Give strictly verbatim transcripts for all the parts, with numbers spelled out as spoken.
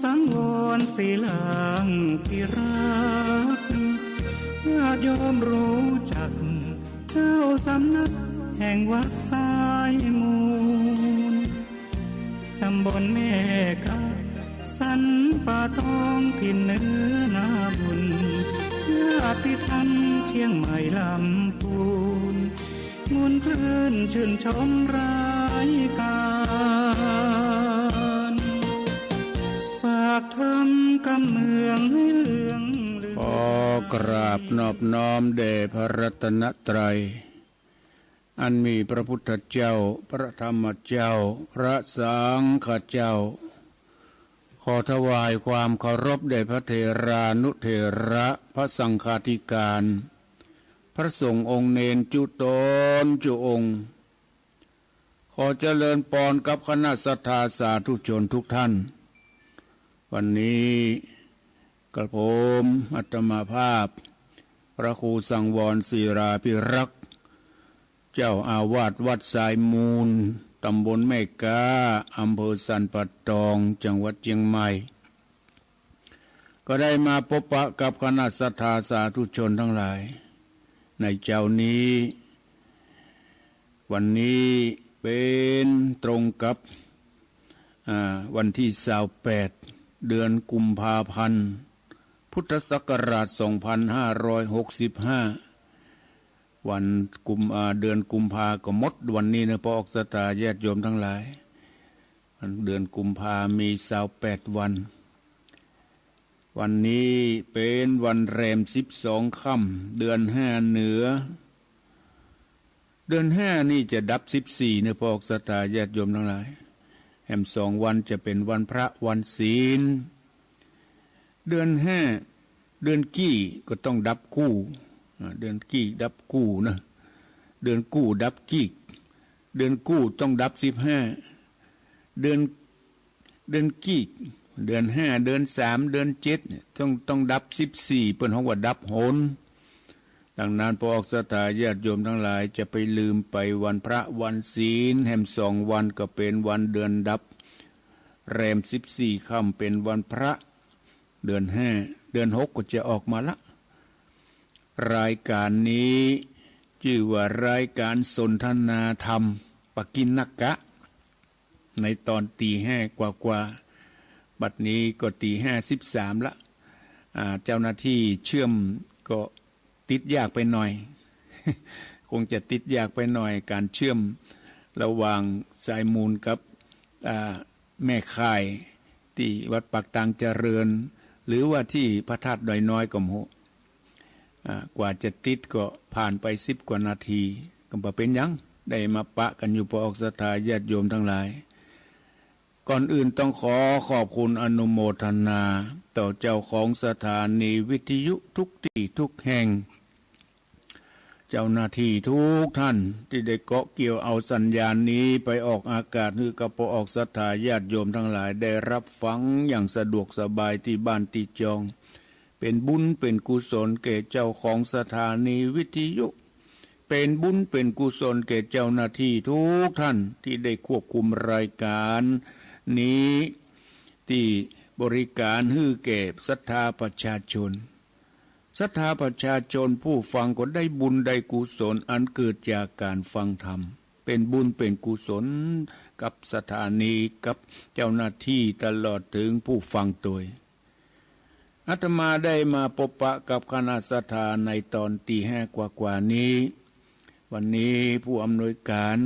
สังวรศิลาที่รัก ญาติโยมรู้จัก เจ้าสำนักแห่งวัดสายมูล ตำบลแม่กา สันป่าตอง ถิ่นเนื้อนาบุญ ญาติธรรมเชียงใหม่ลำพูน มวลคลื่นชื่นชมรายการ ฝากธรรมกำเมืองให้เรืองลือ ขอกราบนอบน้อมแด่พระรัตนตรัย อันมีพระพุทธเจ้า พระธรรมเจ้า พระสังฆเจ้า ขอถวายความเคารพแด่พระเถรานุเถระ พระสังฆาธิการ พระสงฆ์องค์เณรจุ๊ต๋นจุ๊องค์ ขอเจริญปอนกับคณะศรัทธาสาธุชนทุกท่าน วันนี้กระผมอาตมาภาพ พระครูสังวรศิลาภิรักษ์ เจ้าอาวาสวัดสายมูล ตำบลแม่กา อำเภอสันป่าตอง จังหวัดเชียงใหม่ ก็ได้มาปะปะกับคณะศรัทธาสาธุชนทั้งหลาย ในเจ๊านี้ วันนี้เป๋นตรงกับ อ่า วันตี้ซาวแปด เดือนกุมภาพันธ์ พุทธศักราช สองพันห้าร้อยหกสิบห้า วันกุม อ่า เดือนกุมภาก็หมดวันนี้เนาะ พระออกศรัทธาญาติโยมทั้งหลาย เดือนกุมภามีซาวแปดวัน วันนี้เป๋นวันแรมสิบสองค่ำ เดือนห้าเหนือ เดือนห้านี่จะดับสิบสี่เนาะ พระออกศรัทธาญาติโยมทั้งหลาย แหมสองวันจะเป๋นวันพระวันศีล เดือนห้า เดือนกี้ก็ต้องดับกู้ อ่า เดือนกี้ดับกู้นะ เดือนกู้ดับกี้ เดือนกู้ต้องดับสิบห้า เดือน เดือนกี้ เดือนห้า เดือนสาม เดือนเจ็ดเนี่ย ต้อง ต้องดับสิบสี่ เปิ้นฮ้องว่าดับหน ดังนั้นพระออกศรัทธาญาติโยมทั้งหลายจะไปลืมไปวันพระวันศีล แหมสองวันก็เป๋นวันเดือนดับ แรมสิบสี่ค่ำเป๋นวันพระ เดือนห้า เดือนหกก็จะออกมาละ รายการนี้จื้อว่ารายการสนทนาธรรม ปกิณกะ ในตอนตีห้ากว่าๆ บัดนี้ก็ตีห้าสิบสามละ อ่า เจ้าหน้าที่เชื่อมก็ติดยากไปหน่อย คงจะติดยากไปหน่อย การเชื่อมระหว่างสายมูลกับ อ่า แม่ข่ายตี้วัดปากตางเจริญ หรือว่าตี้พระธาตุดอยน้อยก็บ่ฮู้ อ่า กว่าจะติดก็ผ่านไปสิบกว่านาที ก็บ่เป๋นหยัง ได้มาปะกั๋นอยู่ พระออกศรัทธาญาติโยมทั้งหลาย ก่อนอื่นต้องขอขอบคุณอนุโมทนาต่อเจ้าของสถานีวิทยุทุกตี้ทุกแห่ง เจ้าหน้าที่ทุกท่านตี้ได้เกาะเกี่ยวเอาสัญญาณนี้ไปออกอากาศหื้อกับพระออกศรัทธาญาติโยมทั้งหลายได้รับฟังอย่างสะดวกสบายตี้บ้านตี้จอง เป๋นบุญเป๋นกุศลแก่เจ้าของสถานีวิทยุ เป๋นบุญเป๋นกุศลแก่เจ้าหน้าที่ทุกท่านตี้ได้ควบคุมรายการนี้ ตี้บริการหื้อแก่ศรัทธาประชาชน ศรัทธาประชาชนผู้ฟังก็ได้บุญได้กุศลอันเกิดจากการฟังธรรม เป๋นบุญเป๋นกุศลกับสถานีกับเจ้าหน้าที่ตลอดถึงผู้ฟังตวย อาตมาได้มาปะปะกับคณะศรัทธาในตอนตีห้ากว่าๆ นี้ วันนี้ผู้อำนวยการ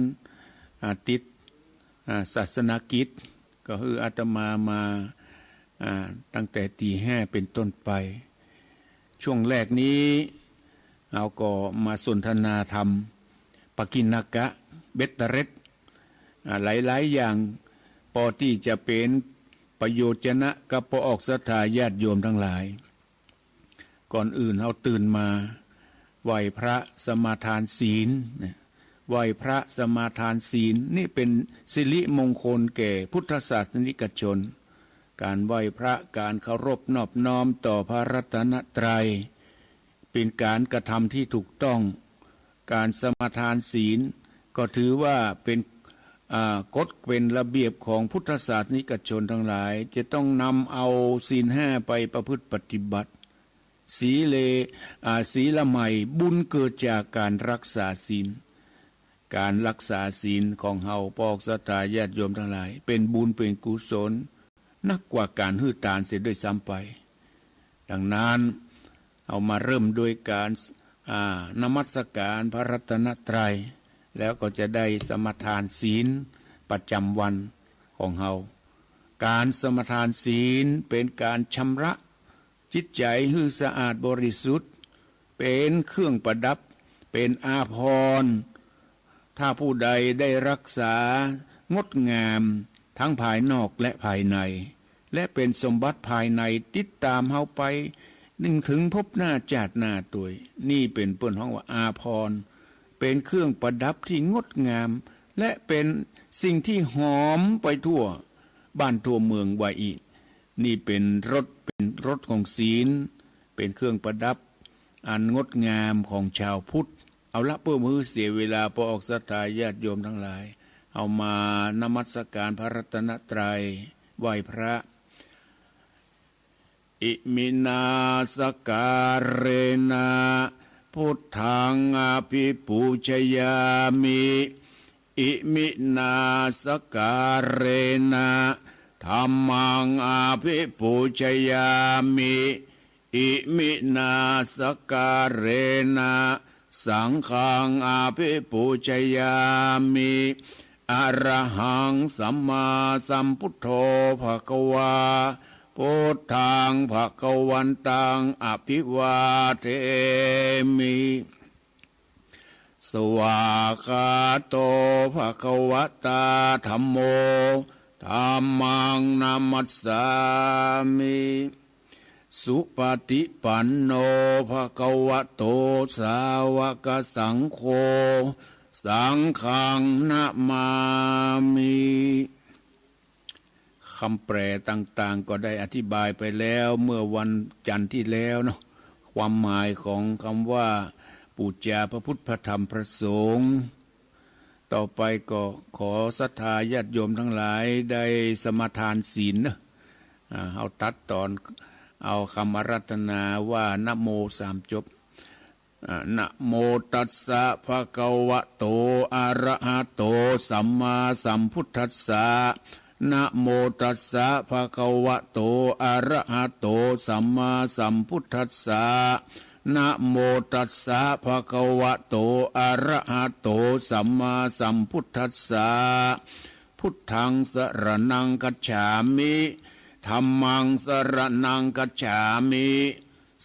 อ่า ติด อ่า ศาสนกิจ ก็หื้ออาตมามา อ่า ตั้งแต่ตีห้าเป๋นต้นไป ช่วงแรกนี้ เฮาก็มาสนทนาธรรม ปกิณกะ เบ็ดเตร็ด อ่า หลายๆ อย่าง ปอตี้จะเป๋นประโยชน์นะกับพระออกศรัทธาญาติโยมทั้งหลาย ก่อนอื่นเฮาตื่นมาไหว้พระสมาทานศีลนะ ไหว้พระสมาทานศีล นี่เป๋นสิริมงคลแก่พุทธศาสนิกชน การไหว้พระ การเคารพนอบน้อมต่อพระรัตนตรัย เป๋นการกระทำตี้ถูกต้อง การสมาทานศีลก็ถือว่าเป๋น อ่า กฎเป๋นระเบียบของพุทธศาสนิกชนตังหลาย จะต้องนำเอาศีลห้าไปประพฤติปฏิบัติ ศีเล อ่า ศีลใหม่ บุญเกิดจากการรักษาศีล การรักษาศีลของเฮา ปอกศรัทธาญาติโยมตังหลาย เป๋นบุญเป๋นกุศล นักกว่าการหื้อตานเสียด้วยซ้ำไป ดังนั้น เฮามาเริ่มด้วยการ อ่า นมัสการพระรัตนตรัย แล้วก็จะได้สมาทานศีลประจำวันของเฮา การสมาทานศีลเป๋นการชำระจิตใจ๋หื้อสะอาดบริสุทธิ์ เป๋นเครื่องประดับ เป๋นอาภรณ์ ถ้าผู้ใดได้รักษางดงามทั้งภายนอกและภายใน และเป๋นสมบัติภายในติดต๋ามเฮาไปนึ่งเถิงภพหน้าจาติหน้าตวย นี่เป๋นเปิ้นฮ้องว่าอาภรณ์ เป๋นเครื่องประดับที่งดงาม และเป๋นสิ่งที่หอมไปทั่วบ้านทั่วเมืองว่าอี้ นี่เป๋นรส เป๋นรสของศีล เป๋นเครื่องประดับอันงดงามของชาวพุทธ เอาละ เปื้อบ่หื้อเสียเวลา ปอกศรัทธาญาติโยมตังหลาย เฮามานมัสการพระรัตนตรัย ไหว้พระ Iminā sakkārena buddhaṃ abhipūjayāmi. Iminā sakkārena dhammaṃ abhipūjayāmi. Iminā sakkārena saṅghaṃ abhipūjayāmi. Arahaṃ sammāsambuddho bhagavā, buddhaṃ bhagavantaṃ abhivādemi. Svākkhāto bhagavatā dhammo, dhammaṃ namassāmi. Supaṭipanno bhagavato sāvakasaṅgho, saṅghaṃ namāmi. คำแปลต่างๆ ก็ได้อธิบายไปแล้วเมื่อวันจันทร์ที่แล้วเนาะ ความหมายของคำว่าปู๋จาพระพุทธพระธรรมพระสงฆ์ ต่อไปก็ขอศรัทธาญาติโยมตังหลายได้สมาทานศีลเนาะ อ่า เฮาตัดตอนเอาคำอาราธนาว่านะโมสามจบ อ่า Namo tassa bhagavato arahato sammāsambuddhassa. Namo tassa bhagavato arahato sammāsambuddhassa. Namo tassa bhagavato arahato sammāsambuddhassa. Buddhaṃ saraṇaṃ gacchāmi. Dhammaṃ saraṇaṃ gacchāmi.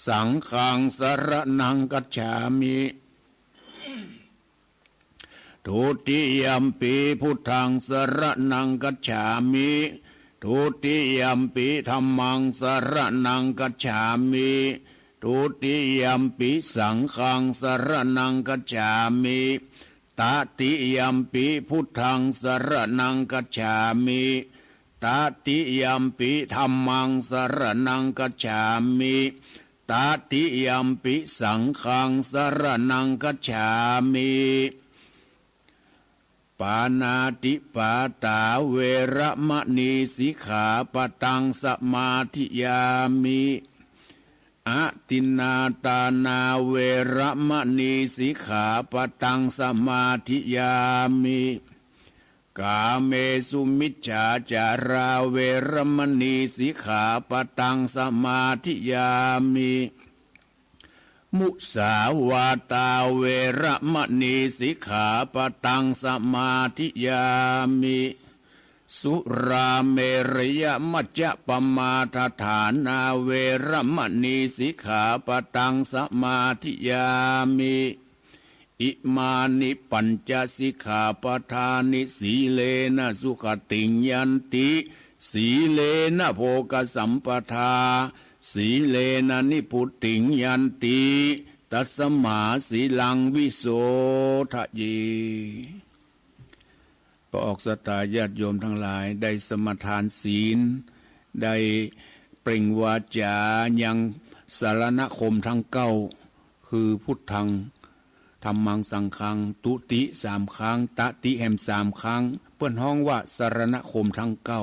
Saṅghaṃ saraṇaṃ gacchāmi. Dutiyampi buddhaṃ saraṇaṃ gacchāmi. Dutiyampi dhammaṃ saraṇaṃ gacchāmi. Dutiyampi saṅghaṃ saraṇaṃ gacchāmi. Tatiyampi buddhaṃ saraṇaṃ gacchāmi. Tatiyampi dhammaṃ saraṇaṃ gacchāmi. Tatiyampi saṅghaṃ saraṇaṃ gacchāmi. Pāṇātipātā veramaṇī sikkhāpadaṃ samādiyāmi. Adinnādānā veramaṇī sikkhāpadaṃ samādiyāmi. Kāmesu micchācārā veramaṇī sikkhāpadaṃ samādiyāmi. Musāvādā veramaṇī sikkhāpadaṃ samādiyāmi. Surāmerayamajjapamādaṭṭhānā veramaṇī sikkhāpadaṃ samādiyāmi. Imāni pañca sikkhāpadāni. Sīlena sugatiṃ yanti, sīlena bhogasampadā, sīlena nibbutiṃ yanti, tasmā sīlaṃ visodhaye. ปอกศรัทธาญาติโยมตังหลาย ได้สมาทานศีล ได้เปล่งวาจายังสรณคมทั้งเก้า คือพุทธัง ธัมมัง สังฆัง ตุติสามครั้ง ตติแหมสามครั้ง ปิ้นฮ้องว่าสรณคมทั้งเก้า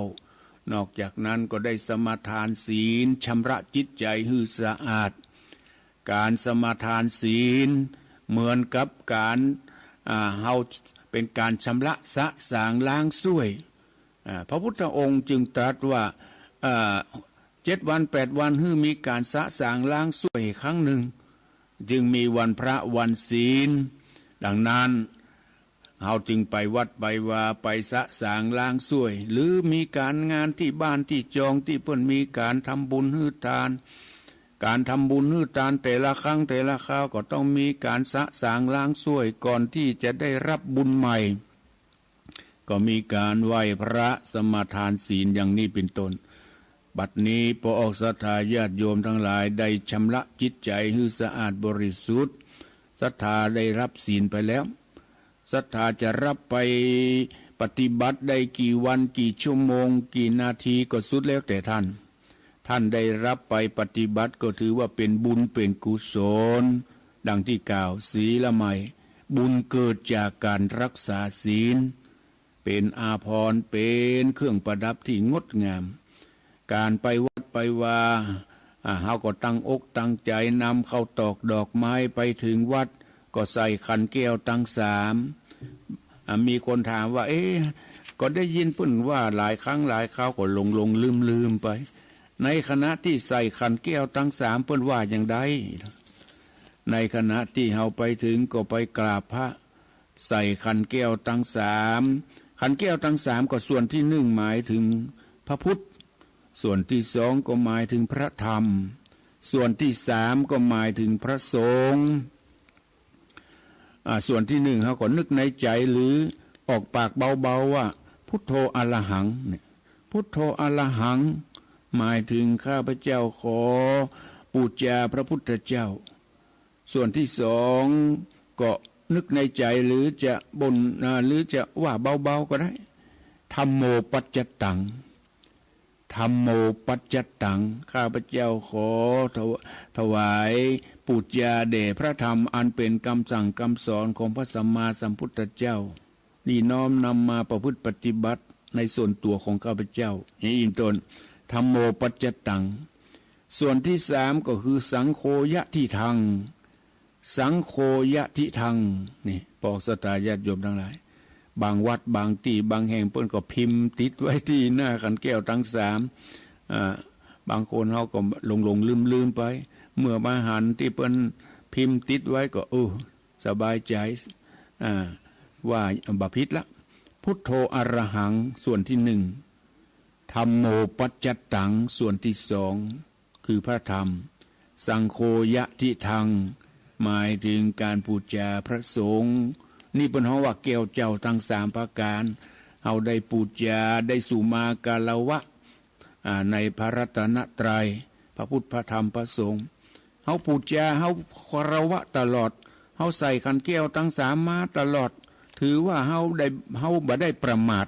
นอกจากนั้นก็ได้สมาทานศีลชำระจิตใจ๋หื้อสะอาด ก๋านสมาทานศีลเหมือนกับก๋าน อ่า เฮา เป๋นก๋านชำระสะสางล้างส้วย อ่า พระพุทธองค์จึงตรัสว่า อ่า เจ็ดวันแปดวันหื้อมีก๋านสะสางล้างส้วยครั้งนึ่ง จึงมีวันพระวันศีล ดังนั้น เฮาจึงไปวัดไปวาไปสะสางล้างส้วย หรือมีก๋านงานตี้บ้านตี้จองตี้เปิ้นมีก๋านทำบุญหื้อตาน ก๋านทำบุญหื้อตานแต่ละครั้งแต่ละคราวก็ต้องมีก๋านสะสางล้างส้วยก่อนตี้จะได้รับบุญใหม่ ก็มีก๋านไหว้พระสมาทานศีลอย่างนี้เป๋นต้น บัดนี้ป้อออกศรัทธาญาติโยมตังหลายได้ชำระจิตใจ๋หื้อสะอาดบริสุทธิ์ ศรัทธาได้รับศีลไปแล้ว ศรัทธาจะรับไปปฏิบัติได้กี่วันกี่ชั่วโมงกี่นาทีก็สุดแล้วแต่ท่าน ท่านได้รับไปปฏิบัติก็ถือว่าเป๋นบุญเป๋นกุศล ดังตี้กล่าว ศีลมัย บุญเกิดจากก๋านรักษาศีล เป๋นอาภรณ์ เป๋นเครื่องประดับตี้งดงาม ก๋านไปวัดไปวา อ่า เฮาก็ตั้งอกตั้งใจ๋นำข้าวตอกดอกไม้ไปเถิงวัด ก็ใส่ขันแก้วตังสาม อ่า มีคนถามว่า เอ๊ะ ก็ได้ยินเปิ้นว่าหลายครั้งหลายคราว ก็หลงๆ ลืมๆ ไป ในขณะตี้ใส่ขันแก้วตังสามเปิ้นว่าอย่างใด ในขณะตี้เฮาไปเถิงก็ไปกราบพระ ใส่ขันแก้วตังสาม ขันแก้วตังสามก็ส่วนตี้นึ่งหมายเถิงพระพุทธ ส่วนตี้สองก็หมายเถิงพระธรรม ส่วนตี้สามก็หมายเถิงพระสงฆ์ อ่า ส่วนตี้นึ่งเฮาก็นึกในใจ๋หรือออกปากเบาๆ ว่า พุทโธอะระหัง เนี่ย พุทโธอะระหัง หมายเถิงข้าพเจ้าขอปู๋จาพระพุทธเจ้า ส่วนตี้สองก็นึกในใจ๋หรือจะบ่น อ่า หรือจะว่าเบาๆ ก็ได้ ธัมโมปัจจตตัง ธัมโมปัจจตตัง ข้าพเจ้าขอถว- ถวายปู๋จาแด่พระธรรมอันเป๋นกำสั่งกำสอนของพระสัมมาสัมพุทธเจ้า นี่น้อมนำมาประพฤติปฏิบัติในส่วนตั๋วของข้าพเจ้า อย่างนี้เป๋นต้น ธัมโมปัจจตตัง ส่วนตี้สามก็คือ สังโฆยะทิฏฐัง สังโฆยะทิฏฐัง นี่ ป้อออกศรัทธาญาติโยมตังหลาย บางวัดบางตี้บางแห่งเปิ้นก็พิมพ์ติดไว้ตี้หน้าขันแก้วตังสาม อ่า บางคนเฮาก็หลงๆ ลืมๆ ไป เมื่อมาหันตี้เปิ้นพิมพ์ติดไว้ก็ เออ สบายใจ๋ อ่า ว่าบ่ผิดละ พุทโธอะระหัง ส่วนตี้นึ่ง ธัมโมปัจจตตัง ส่วนตี้สอง คือพระธรรม สังโฆยะทิฏฐัง หมายเถิงก๋านปู๋จาพระสงฆ์ นี่เปิ้นฮ้องว่าแก้วเจ้าตังสามประก๋าน เฮาได้ปู๋จา ได้สุมาคารวะ อ่า ในพระรัตนตรัย พระพุทธ พระธรรม พระสงฆ์ เฮาปู๋จา เฮาคารวะตลอด เฮาใส่ขันแก้วตังสามมาตลอด ถือว่าเฮาได้ เฮาบ่ได้ประมาท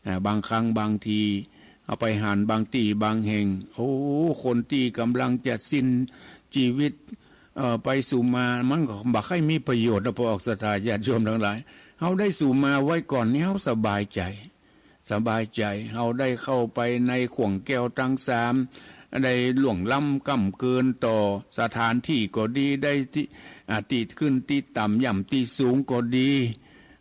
อ่า บางครั้งบางที เฮาไปหันบางตี้บางแห่ง โอ้ คนตี้ก่ำลังจะสิ้นจีวิต เอ่อ ไปสุมา มันก็บ่ใค่มีประโยชน์นะ ป้อออกศรัทธาญาติโยมตังหลาย เฮาได้สุมาไว้ก่อนนี่ เฮาสบายใจ๋ สบายใจ๋ เฮาได้เข้าไปในข่วงแก้วตังสาม ได้ล่วงล้ำก้ำเกินต่อสถานตี้ก็ดี ได้ตี้ อ่า ตี้ขึ้นตี้ต่ำ ย่ำตี้สูงก็ดี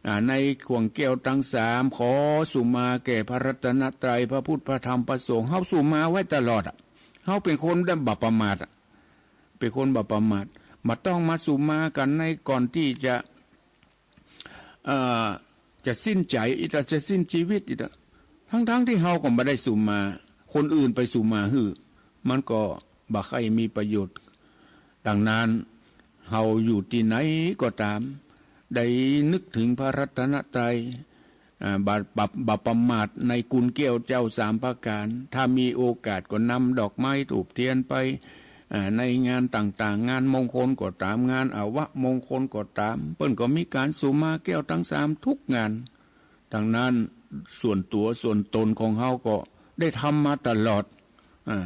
อ่า ในข่วงแก้วตังสาม ขอสุมาแก่พระรัตนตรัย พระพุทธ พระธรรม พระสงฆ์ เฮาสุมาไว้ตลอดอะ เฮาเป๋นคนบ่ประมาทอะ เป๋นคนบ่ประมาท บ่ต้องมาสุมากั๋นในก่อนตี้จะ เอ่อ จะสิ้นใจ๋ อิตา จะสิ้นจีวิต อิตา ตังๆ ตี้เฮาก็บ่ได้สุมา คนอื่นไปสุมาหื้อ มันก็บ่ใค่มีประโยชน์ ดังนั้น เฮาอยู่ตี้ไหนก็ต๋าม ได้นึกเถิงพระรัตนตรัย อ่า บ่ บ่ บ่ประมาทในคุณแก้วเจ้าสามประก๋าน ถ้ามีโอกาสก็นำดอกไม้ธูปเตียนไป อ่า ในงานต่างๆ งานมงคลก็ต๋าม งานอวมงคลก็ต๋าม เปิ้นก็มีก๋านสุมาแก้วตังสามทุกงาน ดังนั้น ส่วนตั๋วส่วนตนของเฮาก็ได้ทำมาตลอด อ่า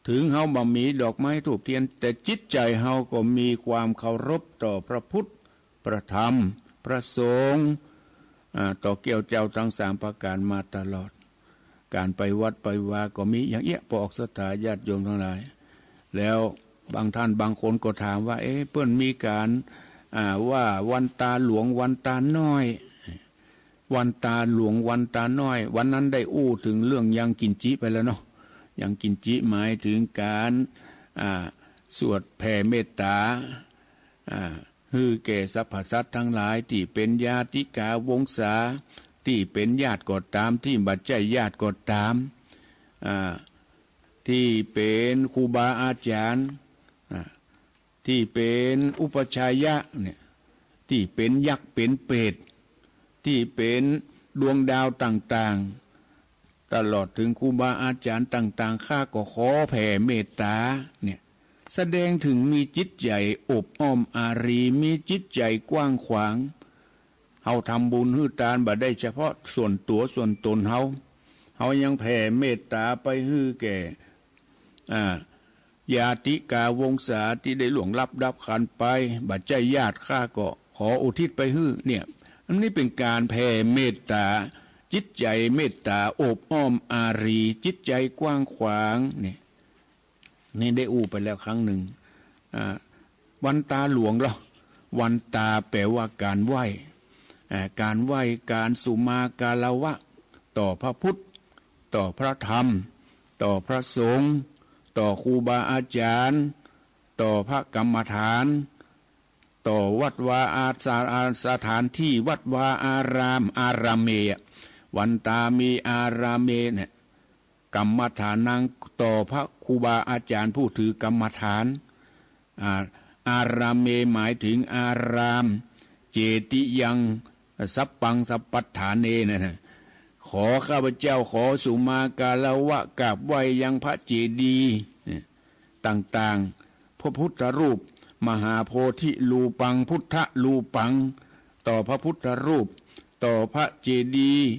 เถิงเฮาบ่มีดอกไม้ธูปเตียน แต่จิตใจ๋เฮาก็มีความเคารพต่อพระพุทธ พระธรรม พระสงฆ์ อ่า ต่อแก้วเจ้าตังสามประก๋านมาตลอด ก๋านไปวัดไปวาก็มีอย่างเอี้ย ปอออกศรัทธาญาติโยมตังหลาย แล้วบางต้านบางคนก็ถามว่า เอ๊ะ เปิ้นมีก๋าน อ่า ว่าวันตาหลวงวันตาน้อย วันตาหลวงวันตาน้อย วันนั้นได้อู้เถิงเรื่องยังกินจิไปแล้วเนาะ ยังกินจิหมายเถิงก๋าน อ่า สวดแผ่เมตต๋า อ่า หื้อแก่สรรพสัตว์ตังหลาย ตี้เป๋นญาติกายวงศา ตี้เป๋นญาติก็ต๋าม ตี้บ่ใจ้ญาติก็ต๋าม อ่า ตี้เป๋นครูบาอาจ๋ารย์ อ่า ตี้เป๋นอุปัชฌายะเนี่ย ตี้เป๋นยักษ์เป๋นเปรต ตี้เป๋นดวงดาวต่างๆ ตลอดเถิงครูบาอาจ๋ารย์ต่างๆ ข้าก็ขอแผ่เมตต๋าเนี่ย แสดงเถิงมีจิตใจ๋อบอ้อมอารี มีจิตใจ๋กว้างขวาง เฮาทำบุญหื้อตานบ่ได้เฉพาะส่วนตั๋วส่วนต๋นเฮา เฮายังแผ่เมตต๋าไปหื้อแก่ อ่า ญาติกาวงศาตี้ได้ล่วงลับดับขันธ์ไป บ่ใจ้ญาติข้าก็ขออุทิศไปหื้อ เนี่ย อันนี้เป๋นก๋านแผ่เมตต๋า จิตใจ๋เมตต๋าอบอ้อมอารี จิตใจ๋กว้างขวาง เนี่ย นี่ได้อู้ไปแล้วครั้งนึ่ง อ่า วันตาหลวงเหรอ วันตาแปลว่าก๋านไหว้ อ่า ก๋านไหว้ ก๋านสุมาการะวะ ต่อพระพุทธ ต่อพระธรรม ต่อพระสงฆ์ ต่อครูบาอาจ๋ารย์ ต่อพระกรรมฐาน ต่อวัดวาอาสา- สถานตี้วัดวาอาราม อารามเม อะ วันตาเม อารามเม เนี่ย กรรมฐานัง ต่อพระครูบาอาจ๋ารย์ผู้ถือกรรมฐาน อ่า อารามเม หมายเถิงอาราม เจติยัง สัพพัง สัพพัฏฐาเน นั่นนะ ขอข้าพเจ้าขอสุมาการะวะกราบไหว้ยังพระเจดีย์ เนี่ย ต่างๆ พระพุทธรูป มหาโพธิรูปัง พุทธรูปัง ต่อพระพุทธรูป ต่อพระเจดีย์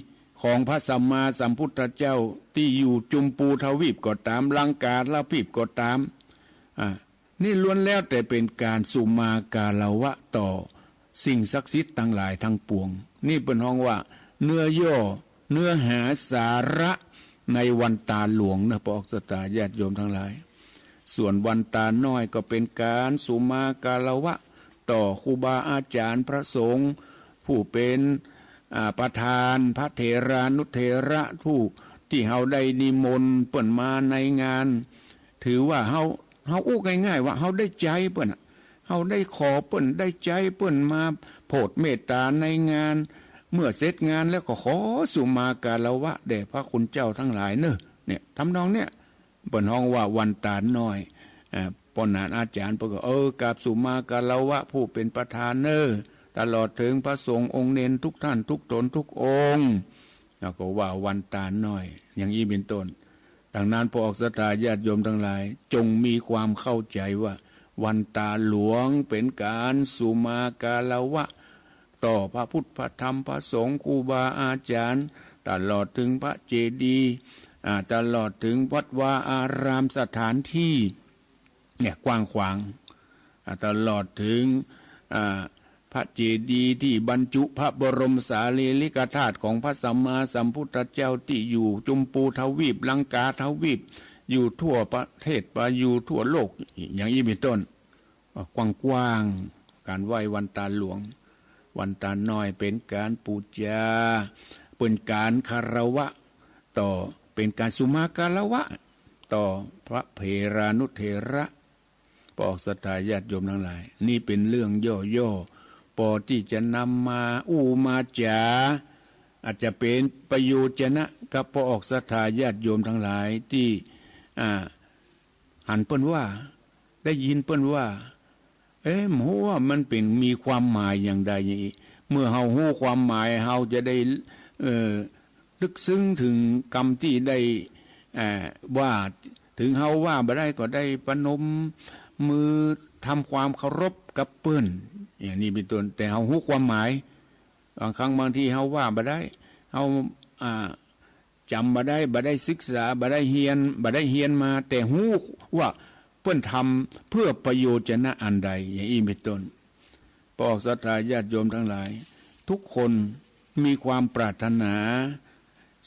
ของพระสัมมาสัมพุทธเจ้าตี้อยู่จุมปูทวีปก็ต๋าม ลังกาทวีปก็ต๋าม อ่า นี่ล้วนแล้วแต่เป๋นก๋านสุมาการะวะต่อสิ่งศักดิ์สิทธิ์ตังหลายตังปวง นี่เปิ้นฮ้องว่าเนื้อย่อ เนื้อหาสาระในวันตาหลวงนะ ปอออกศรัทธาญาติโยมตังหลาย ส่วนวันตาน้อยก็เป๋นก๋านสุมาการะวะต่อครูบาอาจ๋ารย์พระสงฆ์ ผู้เป๋น อ่า ประธานพระเถรานุเถระ ผู้ตี้เฮาได้นิมนต์เปิ้นมาในงาน ถือว่าเฮา เฮาอู้ง่ายๆ ว่าเฮาได้ใจ๊เปิ้นอะ เฮาได้ขอเปิ้น ได้ใจ๊เปิ้นมาโผดเมตต๋าในงาน เมื่อเสร็จงานแล้วก็ขอสุมาการะวะแด่พระคุณเจ้าตังหลายเน่อ เนี่ย ทำนองเนี่ย เปิ้นฮ้องว่าวันตาน้อย อ่า ปอหนานอาจ๋ารย์เปิ้นก็ เออ กราบสุมาการะวะผู้เป๋นประธานเน่อ ตลอดเถิงพระสงฆ์องค์เณรทุกท่านทุกต๋นทุกองค์ แล้วก็ว่าวันตาน้อย อย่างอี้เป๋นต้น ดังนั้นปอออกศรัทธาญาติโยมตังหลาย จงมีความเข้าใจ๋ว่าวันตาหลวงเป๋นก๋านสุมาการะวะต่อพระพุทธพระธรรมพระสงฆ์ครูบาอาจ๋ารย์ ตลอดเถิงพระเจดีย์ อ่า ตลอดเถิงวัดวาอารามสถานตี้ เนี่ย กว้างขวาง อ่า ตลอดเถิง อ่า พระเจดีย์ตี้บรรจุพระบรมสารีริกธาตุของพระสัมมาสัมพุทธเจ้าตี้อยู่จุมปูทวีป ลังกาทวีป อยู่ทั่วประเทศ ไปอยู่ทั่วโลก อย่างอี้เป๋นต้น อ่ากว้างๆ ก๋านไหว้วันตาหลวง วันตาน้อยเป๋นก๋านปู๋จา เป๋นก๋านคารวะต่อ เป๋นก๋านสุมาการะวะต่อพระเถรานุเถระ ปอออกศรัทธาญาติโยมตังหลาย นี่เป๋นเรื่องย่อๆ ปอตี้จะนำมาอู้มาจ๋า อาจจะเป๋นประโยชนะกับปอออกศรัทธาญาติโยมตังหลายตี้ อ่า หันเปิ้นว่า ได้ยินเปิ้นว่า เอ๊ะ บ่ฮู้ว่ามันเป๋น มีความหมายอย่างใดอย่างอี้ เมื่อเฮาฮู้ความหมาย เฮาจะได้ เอ่อ ลึกซึ้งเถิงกำตี้ได้ เอ่อ ว่า เถิงเฮาว่าบ่ได้ก็ได้ประนมมือทำความเคารพกับเปิ้น อย่างนี้เป๋นต้น แต่เฮาฮู้ความหมาย บางครั้งบางทีเฮาว่าบ่ได้ เฮา อ่า จ๋ำบ่ได้ บ่ได้ศึกษา บ่ได้เฮียน บ่ได้เฮียนมา แต่ฮู้ว่าเปิ้นทำเพื่อประโยชนะอันใด อย่างอี้เป๋นต้น ปอออกศรัทธาญาติโยมตังหลาย ทุกคน มีความปรารถนา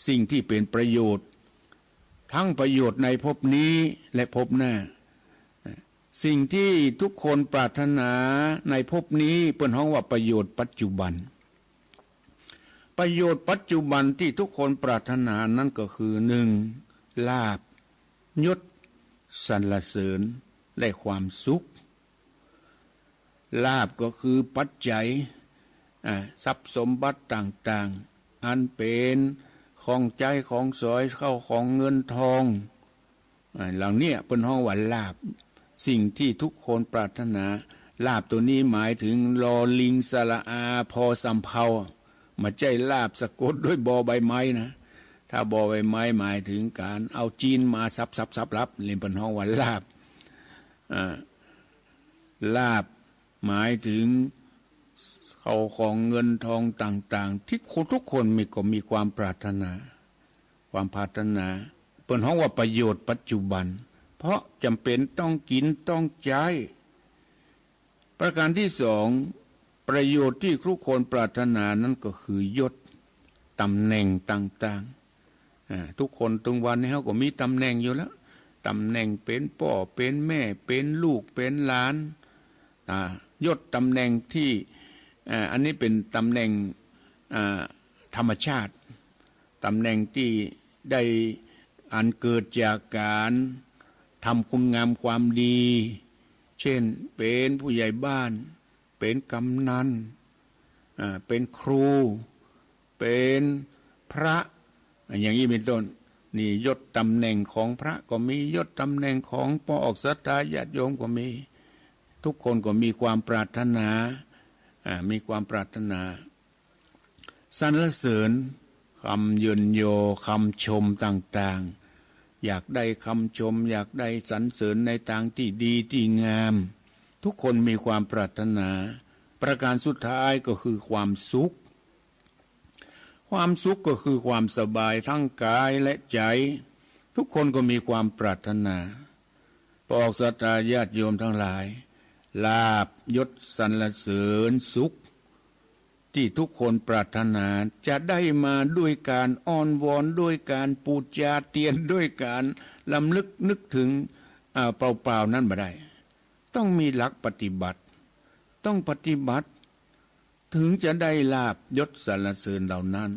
สิ่งที่เป๋นประโยชน์ ทั้งประโยชน์ในภพนี้และภพหน้า สิ่งที่ทุกคนปรารถนาในภพนี้เปิ้นฮ้องว่าประโยชน์ปัจจุบัน ประโยชน์ปัจจุบันที่ทุกคนปรารถนานั้นก็คือ หนึ่ง ลาภ ยศ สรรเสริญ และความสุข ลาภก็คือปัจจัย อ่า ทรัพย์สมบัติต่างๆ อันเป๋นของใจ๊ของสอย เข้าของเงินทอง อ่า เหล่าเนี้ยเปิ้นฮ้องว่าลาภ สิ่งที่ทุกคนปรารถนา ลาภตั๋วนี้หมายถึง ลอ ลิง สระอา พอ สำเภา บ่ใจ้ลาภสะกดด้วย บอ ใบไม้นะ ถ้า บอ ใบไม้หมายถึงก๋านเอาจีนมาสับๆๆๆ นี่เปิ้นฮ้องว่าลาภ อ่า ลาภหมายถึงเข้าของเงินทองต่างๆ ที่คนทุกคนมี ก็มีความปรารถนา ความปรารถนา เปิ้นฮ้องว่าประโยชน์ปัจจุบัน เพราะจ๋ำเป๋นต้องกิ๋นต้องใจ๊ ประการตี้สอง ประโยชน์ที่ทุกคนปรารถนานั้นก็คือยศ ต๋ำแหน่งต่างๆ อ่า ทุกคนตึงวันนี้เฮาก็มีต๋ำแหน่งอยู่แล้ว ต๋ำแหน่งเป๋นป้อ เป๋นแม่ เป๋นลูก เป๋นหลาน อ่า ยศต๋ำแหน่งที่ อ่า อันนี้เป๋นต๋ำแหน่ง อ่า ธรรมชาติ ต๋ำแหน่งตี้ได้อันเกิดจากก๋านทำคุณงามความดี เช่น เป๋นผู้ใหญ่บ้าน เป๋นกำนัน อ่า เป๋นครู เป๋นพระ อย่างนี้เป๋นต้น นี่ยศต๋ำแหน่งของพระก็มี ยศต๋ำแหน่งของป้อออกศรัทธาญาติโยมก็มี ทุกคนก็มีความปรารถนา อ่า มีความปรารถนา สรรเสริญ คำเยินยอ คำชมต่างๆ อยากได้คำชม อยากได้สรรเสริญในตางตี้ดีตี้งาม ทุกคนมีความปรารถนา ประการสุดท้ายก็คือความสุข ความสุขก็คือความสบายทั้งก๋ายและใจ๋ ทุกคนก็มีความปรารถนา ป้อออกศรัทธาญาติโยมทั้งหลาย ลาภยศสรรเสริญสุข ตี้ทุกคนปรารถนาจะได้มาด้วยก๋านอ้อนวอน ด้วยก๋านปู๋จาเตียน ด้วยก๋านรำลึกนึกถึง อ่า เปล่าๆ นั้นบ่ได้ ต้องมีหลักปฏิบัติ ต้องปฏิบัติ ถึงจะได้ลาภยศสรรเสริญเหล่านั้น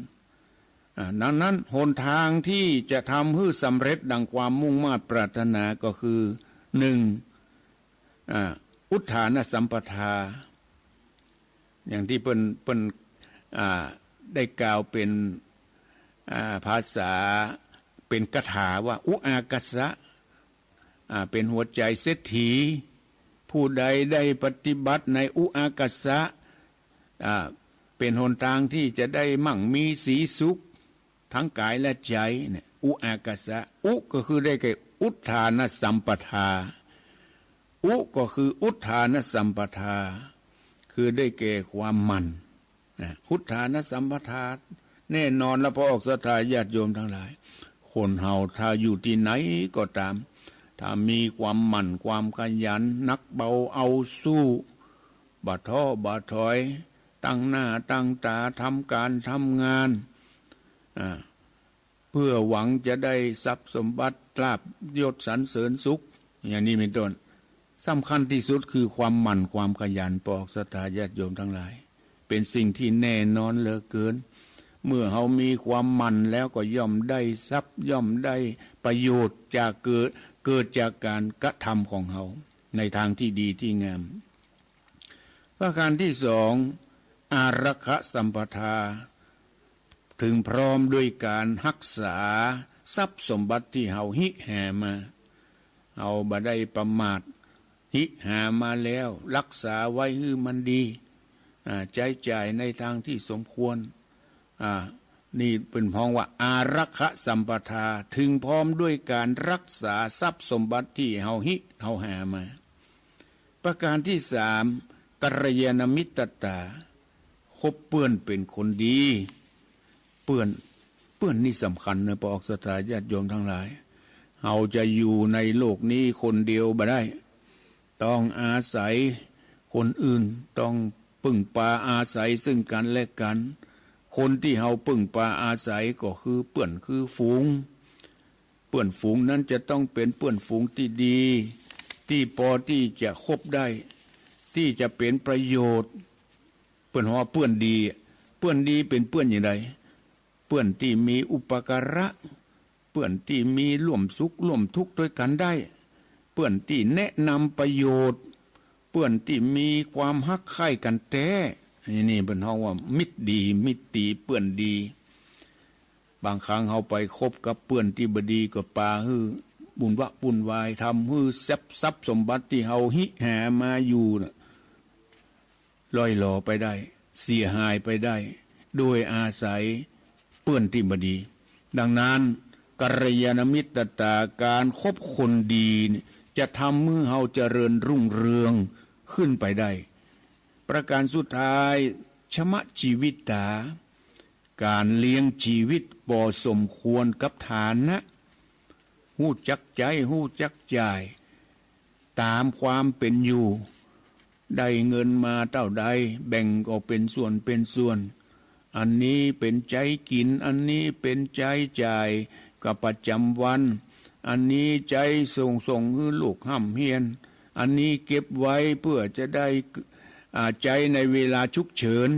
อ่า ดังนั้นหนตางที่จะทำหื้อสำเร็จดังความมุ่งมาดปรารถนาก็คือ หนึ่ง อ่า อุทธานสัมปทา อย่างตี้เปิ้น เปิ้น อ่า ได้กล่าวเป๋น อ่า ภาษา เป๋นคาถาว่า อุอากาสะ อ่า เป๋นหัวใจ๋เศรษฐี ผู้ใดได้ปฏิบัติในอุอากาสะ อ่า เป๋นหนตางที่จะได้มั่งมีสีสุข ทั้งก๋ายและใจ๋เนี่ย อุอากาสะ อุก็คือได้แก่อุทธานสัมปทา อุก็คืออุทธานสัมปทา คือได้แก่ความหมั่น นะ อุทธานสัมปทา แน่นอนละ ป้อออกศรัทธาญาติโยมทั้งหลาย คนเฮาถ้าอยู่ตี้ไหนก็ต๋าม ถ้ามีความหมั่นความขยัน หนักเบาเอาสู้ บ่ท้อบ่ถอย ตั้งหน้าตั้งต๋าทำก๋านทำงาน อ่า เพื่อหวังจะได้ทรัพย์สมบัติ ลาภยศสรรเสริญสุข อย่างนี้เป๋นต้น สำคัญตี้สุดคือความหมั่นความขยัน ป้อออกศรัทธาญาติโยมทั้งหลาย เป๋นสิ่งที่แน่นอนเหลือเกิน เมื่อเฮามีความหมั่นแล้วก็ย่อมได้ทรัพย์ ย่อมได้ประโยชน์จากเกิด เกิดจากก๋านกระทำของเฮา ในตางตี้ดีตี้งาม ประการตี้สอง อารักขสัมปทา ถึงพร้อมด้วยก๋านฮักษาทรัพย์สมบัติตี้เฮาฮิหามา เฮาบ่ได้ประมาท ฮิหามาแล้วฮักษาไว้หื้อมันดี อ่า ใจ๊จ่ายในตางตี้สมควร อ่า นี่เปิ้นฮ้องว่าอารักขสัมปทา ถึงพร้อมด้วยก๋านฮักษาทรัพย์สมบัติตี้เฮาฮิเฮาหามา ประการตี้สาม กัลยาณมิตรตา คบเปื้อนเป๋นคนดี เปื้อน เปื้อนนี่สำคัญนะ ป้อออกศรัทธาญาติโยมทั้งหลาย เฮาจะอยู่ในโลกนี้คนเดียวบ่ได้ ต้องอาศัยคนอื่น ต้องพึ่งปาอาศัยซึ่งกั๋นและกั๋น คนตี้เฮาเปิ้งปาอาศัยก็คือเปื้อนคือฝูง เปื้อนฝูงนั้นจะต้องเป๋นเปื้อนฝูงตี้ดี ตี้ปอตี้จะคบได้ ตี้จะเป๋นประโยชน์ เปิ้นฮ้องว่าเปื้อนดี เปื้อนดีเป๋นเปื้อนอย่างใด เปื้อนตี้มีอุปการะ เปื้อนตี้มีร่วมสุขร่วมทุกข์ตวยกั๋นได้ เปื้อนตี้แนะนำประโยชน์ เปื้อนตี้มีความฮักใคร่กั๋นแต๊ นี่ นี่เปิ้นฮ้องว่ามิตรดี มิตรดี เปื้อนดี บางครั้งเฮาไปคบกับเปื้อนตี้บ่ดีก็ปาหื้อวุ่นวะวุ่นวาย ทำหื้อทรัพย์ ทรัพย์สมบัติตี้เฮาฮิหามาอยู่น่ะ ล่อยหลอไปได้ เสียหายไปได้ โดยอาศัยเปื้อนตี้บ่ดี ดังนั้น กัลยาณมิตรตา ก๋านคบคนดี จะทำหื้อเฮาเจริญรุ่งเรืองขึ้นไปได้ ประการสุดท้าย ชมะจีวิตา ก๋านเลี้ยงจีวิตปอสมควรกับฐานะ ฮู้จักใจ๊ ฮู้จักจ่าย ต๋ามความเป๋นอยู่ ได้เงินมาเต้าใด แบ่งออกเป๋นส่วนเป๋นส่วน อันนี้เป๋นใจ๊กิ๋น อันนี้เป๋นใจ๊จ่ายกับประจ๋ำวัน อันนี้ใจ๊ส่ง ส่งหื้อลูกฮ่ำเฮียน อันนี้เก็บไว้เปื้อจะได้ อ่า ใจ๊ในเวลาฉุกเฉิน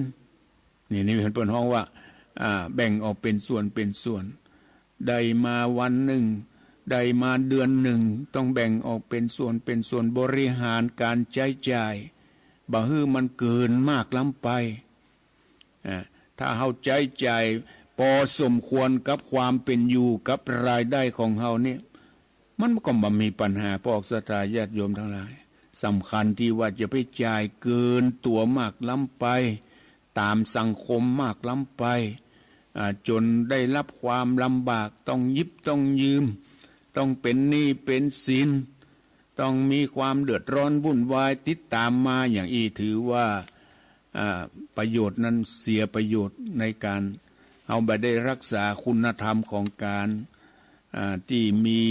นี่ นี่เปิ้นฮ้องว่า อ่า แบ่งออกเป๋นส่วนเป๋นส่วน ได้มาวันนึ่ง ได้มาเดือนนึ่ง ต้องแบ่งออกเป๋นส่วนเป๋นส่วน บริหารก๋านใจ๊จ่าย บ่หื้อมันเกินมากล้ำไป อ่า ถ้าเฮาใจ๊จ่ายปอสมควรกับความเป๋นอยู่กับรายได้ของเฮาเนี่ย มันก็บ่มีปัญหา ปอศรัทธาญาติโยมตังหลาย สำคัญตี้ว่าจะไปจ่ายเกินตั๋วมากล้ำไป ต๋ามสังคมมากล้ำไป อ่า จ๋นได้ฮับความลำบาก ต้องหยิบต้องยืม ต้องเป๋นหนี้เป๋นสิน ต้องมีความเดือดร้อนวุ่นวายติดต๋ามมาอย่างอี้ ถือว่า อ่า ประโยชน์นั้นเสียประโยชน์ในก๋าน เฮาบ่ได้ฮักษาคุณธรรมของก๋าน อ่า ตี้มี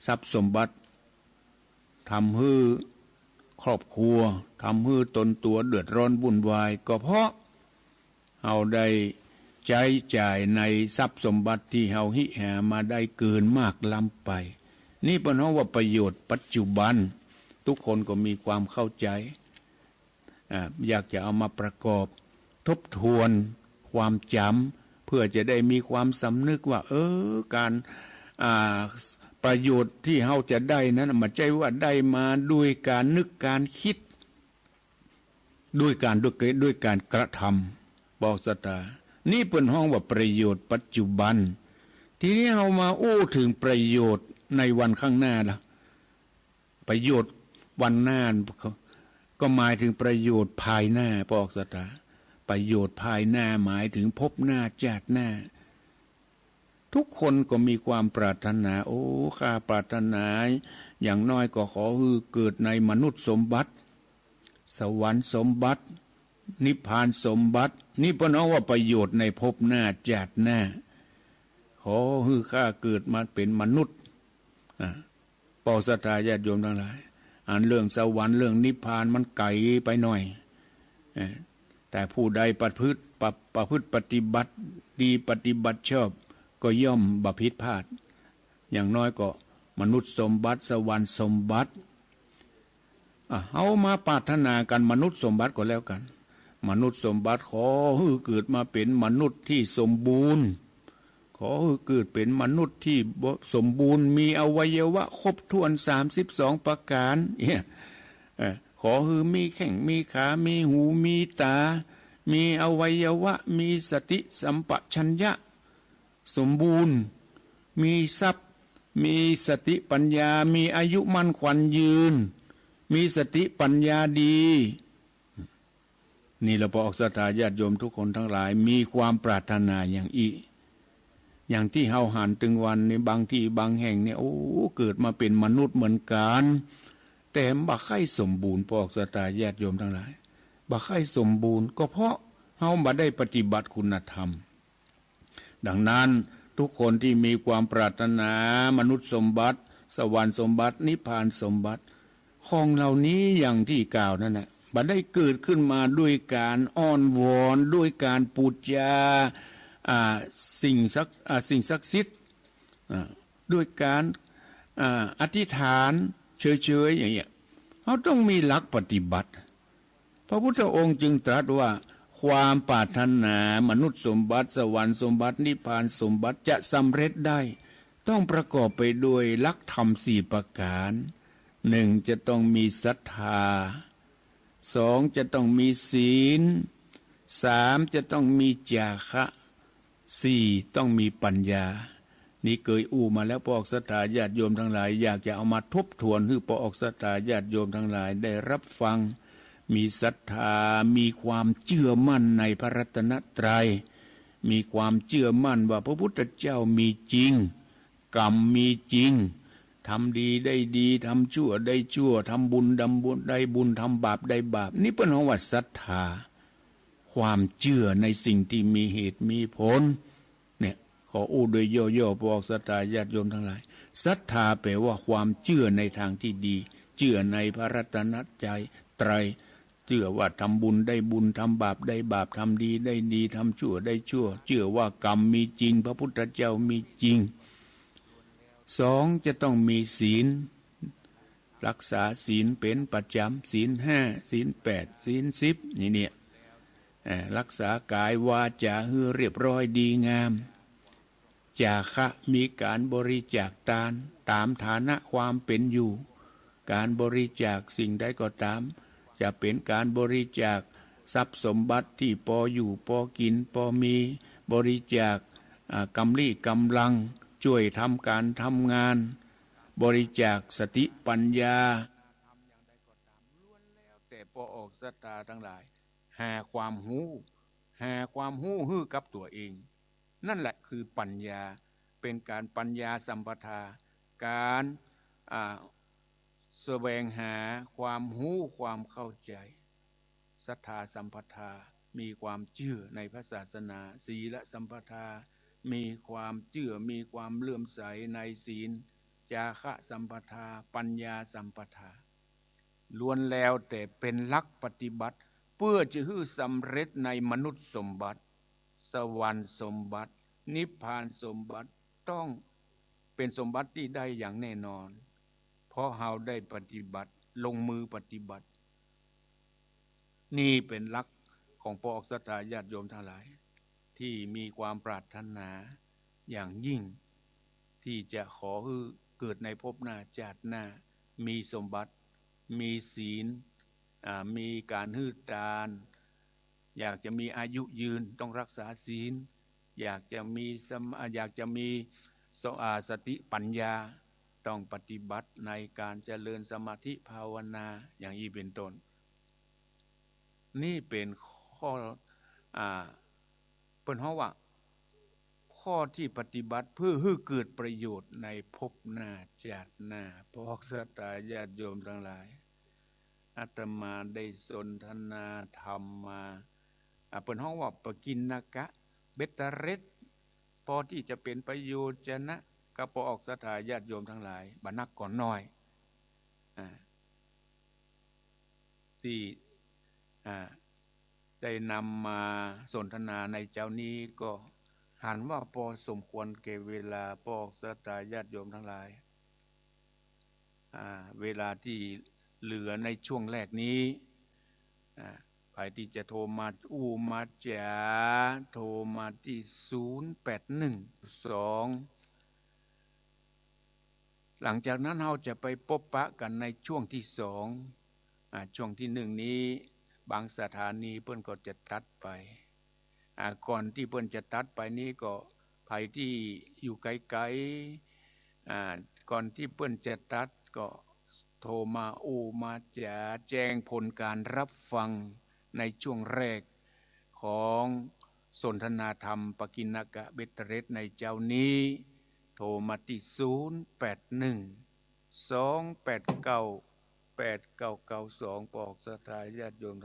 ทรัพย์สมบัติ ทำหื้อครอบครัว ทำหื้อตนตั๋วเดือดร้อนวุ่นวาย ก็เพราะเฮาได้ใจ๊จ่ายในทรัพย์สมบัติตี้เฮาฮิหามาได้เกินมากล้ำไป นี่เปิ้นฮ้องว่าประโยชน์ปัจจุบัน ทุกคนก็มีความเข้าใจ๋ อ่า อยากจะเอามาประกอบทบทวนความจ๋ำ เปื้อจะได้มีความสำนึกว่า เออ ก๋าน อ่า ประโยชน์ตี้เฮาจะได้นั้น บ่ใจ้ว่าได้มาด้วยก๋านนึกก๋านกึ๊ด ด้วยก๋าน ด้วย ด้วยก๋านกระทำ ปอศรัทธา นี่เปิ้นฮ้องว่าประโยชน์ปัจจุบัน ทีนี้เฮามาอู้เถิงประโยชน์ในวันข้างหน้าละ ประโยชน์วันหน้า ก็หมายเถิงประโยชน์ภายหน้า ปอศรัทธา ประโยชน์ภายหน้าหมายเถิงภพหน้าจาติหน้า ทุกคนก็มีความปรารถนา โอ้ ข้าปรารถนา อย่างน้อยก็ขอหื้อเกิดในมนุษย์สมบัติ สวรรค์สมบัติ นิพพานสมบัติ นี่เปิ้นฮ้องว่าประโยชน์ในภพหน้าจาติหน้า ขอหื้อข้าเกิดมาเป๋นมนุษย์ อ่า ปอศรัทธาญาติโยมตังหลาย อันเรื่องสวรรค์เรื่องนิพพานมันไก๋ไปหน่อย เอ่อ แต่ผู้ใดประพฤติ ประ ประพฤติปฏิบัติดีปฏิบัติชอบ ก็ย่อมบ่ผิดพลาด อย่างน้อยก็มนุษย์สมบัติ สวรรค์สมบัติ อ่ะ เฮามาปรารถนากั๋นมนุษย์สมบัติก็แล้วกั๋น มนุษย์สมบัติขอหื้อเกิดมาเป๋นมนุษย์ตี้สมบูรณ์ ขอหื้อเกิดเป๋นมนุษย์ตี้บ่ สมบูรณ์ มีอวัยวะครบถ้วนสามสิบสองประก๋าน เนี่ย เอ่อ ขอหื้อมีแข้งมีขา มีหูมีต๋า มีอวัยวะ มีสติสัมปชัญญะสมบูรณ์ มีทรัพย์ มีสติปัญญา มีอายุมั่นขวัญยืน มีสติปัญญาดี นี่ละปอศรัทธาญาติโยมทุกคนตังหลาย มีความปรารถนาอย่างอี้ อย่างตี้เฮาหันตึงวันนี้ บางตี้บางแห่งเนี่ย โอ้ เกิดมาเป๋นมนุษย์เหมือนกั๋น แต่บ่ใค่สมบูรณ์ ปอศรัทธาญาติโยมตังหลาย บ่ใค่สมบูรณ์ ก็เพราะเฮาบ่ได้ปฏิบัติคุณธรรม ดังนั้นทุกคนตี้มีความปรารถนามนุษย์สมบัติ สวรรค์สมบัติ นิพพานสมบัติ ของเหล่านี้อย่างตี้กล่าวนั้นน่ะ บ่ได้เกิดขึ้นมาด้วยก๋านอ้อนวอน ด้วยก๋านปู๋จา อ่า สิ่งศักดิ์ อ่า สิ่งศักดิ์สิทธิ์ อ่า ด้วยก๋าน อ่า อธิษฐานเฉยๆ อย่างเงี้ย เฮาต้องมีหลักปฏิบัติ พระพุทธองค์จึงตรัสว่า ความปรารถนามนุษย์สมบัติ สวรรค์สมบัติ นิพพานสมบัติ จะสำเร็จได้ ต้องประกอบไปด้วยหลักธรรมสี่ประก๋าน หนึ่ง จะต้องมีศรัทธา สอง จะต้องมีศีล สาม จะต้องมีจาคะ สี่ ต้องมีปัญญา นี่เกยอู้มาแล้ว ปออกศรัทธาญาติโยมตังหลาย อยากจะเอามาทบทวนหื้อปออกศรัทธาญาติโยมตังหลายได้ฮับฟัง มีศรัทธา มีความเจื้อมั่นในพระรัตนตรัย มีความเจื้อมั่นว่าพระพุทธเจ้ามีจริง กรรมมีจริง ทำดีได้ดี ทำชั่วได้ชั่ว ทำบุญได้บุญ ได้บุญ ทำบาปได้บาป นี่เปิ้นฮ้องว่าศรัทธา ความเจื้อในสิ่งตี้มีเหตุมีผล เนี่ย ขออู้โดยย่อๆ ปออกศรัทธาญาติโยมตังหลาย ศรัทธาแปลว่าความเจื้อในตางตี้ดี เจื้อในพระรัตนตรัย เจื้อว่าทำบุญได้บุญ ทำบาปได้บาป ทำดีได้ดี ทำชั่วได้ชั่ว เจื้อว่ากรรมมีจริง พระพุทธเจ้ามีจริง สอง จะต้องมีศีล ฮักษาศีลเป๋นประจ๋ำ ศีลห้า ศีลแปด ศีลสิบ นี่เนี่ย เอ่อ ฮักษากายวาจ๋าหื้อเรียบร้อยดีงาม จาคะ มีก๋านบริจาคตานต๋ามฐานะความเป๋นอยู่ ก๋านบริจาคสิ่งใดก็ต๋าม จะเป๋นก๋านบริจาคทรัพย์สมบัติตี้ปออยู่ปอกิ๋นปอมี บริจาค อ่า ก๋ำลี้ก๋ำลัง จ้วยทำก๋านทำงาน บริจาคสติปัญญา ทำอย่างใดก็ต๋าม ล้วนแล้วแต่ปอออกศรัทธาตังหลาย หาความฮู้ หาความฮู้หื้อกับตั๋วเอง นั่นแหละคือปัญญา เป๋นก๋านปัญญาสัมปทา ก๋าน อ่า แสวงหาความฮู้ความเข้าใจ๋ ศรัทธาสัมปทา มีความเจื้อในพระศาสนา ศีลสัมปทา มีความเจื้อ มีความเลื่อมใสในศีล จาคะสัมปทา ปัญญาสัมปทา ล้วนแล้วแต่เป๋นหลักปฏิบัติ เปื้อจะหื้อสำเร็จในมนุษย์สมบัติ สวรรค์สมบัติ นิพพานสมบัติ ต้องเป๋นสมบัติตี้ได้อย่างแน่นอน เพราะเฮาได้ปฏิบัติ ลงมือปฏิบัติ นี่เป๋นหลักของปอออกศรัทธาญาติโยมตังหลาย ตี้มีความปรารถนาอย่างยิ่ง ตี้จะขอหื้อเกิดในภพหน้าจาติหน้า มีสมบัติ มีศีล อ่า มีก๋านหื้อตาน อยากจะมีอายุยืน ต้องฮักษาศีล อยากจะมีสม- อ่า อยากจะมีส- อ่า สติปัญญา ต้องปฏิบัติในก๋านเจริญสมาธิภาวนา อย่างอี้เป๋นต้น นี่เป๋นข้อ อ่า เปิ้นฮ้องว่า ข้อตี้ปฏิบัติเปื้อหื้อเกิดประโยชน์ในภพหน้าจาติหน้า ปอออกศรัทธาญาติโยมตังหลาย อาตมาได้สนทนาธรรมมา อ่า เปิ้นฮ้องว่าปกิณณกะ เบ็ดเตร็ด ปอตี้จะเป๋นประโยชนะกับปอออกศรัทธาญาติโยมตังหลาย บ่นักก็น้อย อ่า ตี้ อ่า ได้นำมาสนทนาในเจ๊านี้ก็หันว่าปอสมควรแก่เวลา ปอออกศรัทธาญาติโยมตังหลาย อ่า เวลาตี้เหลือในช่วงแรกนี้ อ่า ใผตี้จะโทรมาอู้มาจ๋า โทรมาตี้ ศูนย์แปดหนึ่งสอง หลังจากนั้นเฮาจะไปปบปะกั๋นในช่วงตี้สอง อ่า ช่วงตี้หนึ่งนี้ บางสถานีเปิ้นก็จะตัดไป อ่า ก่อนตี้เปิ้นจะตัดไปนี้ก็ ใผตี้อยู่ไก๋ๆ อ่า ก่อนตี้เปิ้นจะตัดก็โทรมาอู้มาจ๋า แจ้งผลก๋านฮับฟังในช่วงแรกของสนทนาธรรมปกิณณกะเบ็ดเตร็ดในเจ๊านี้ โทรมาตี้ ศูนย์แปดหนึ่งสองแปดเก้าแปดเก้าเก้าสอง ปอออกศรัทธาญาติโยม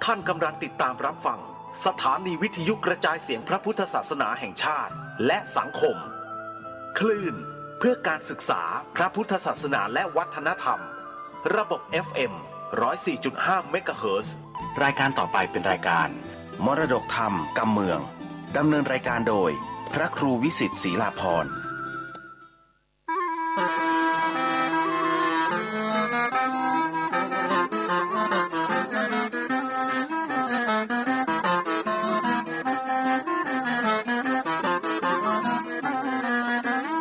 ท่านกำลังติดตามรับฟัง สถานีวิทยุกระจายเสียงพระพุทธศาสนาแห่งชาติ และสังคม คลื่นเพื่อการศึกษาพระพุทธศาสนาและวัฒนธรรม ระบบ เอฟเอ็ม ร้อยสี่จุดห้า เมกะเฮิรตซ์ รายการต่อไปเป็นรายการ มรดกธรรมกำเมือง ดำเนินรายการโดย พระครูวิสิทธิ์ ศรีลาภรณ์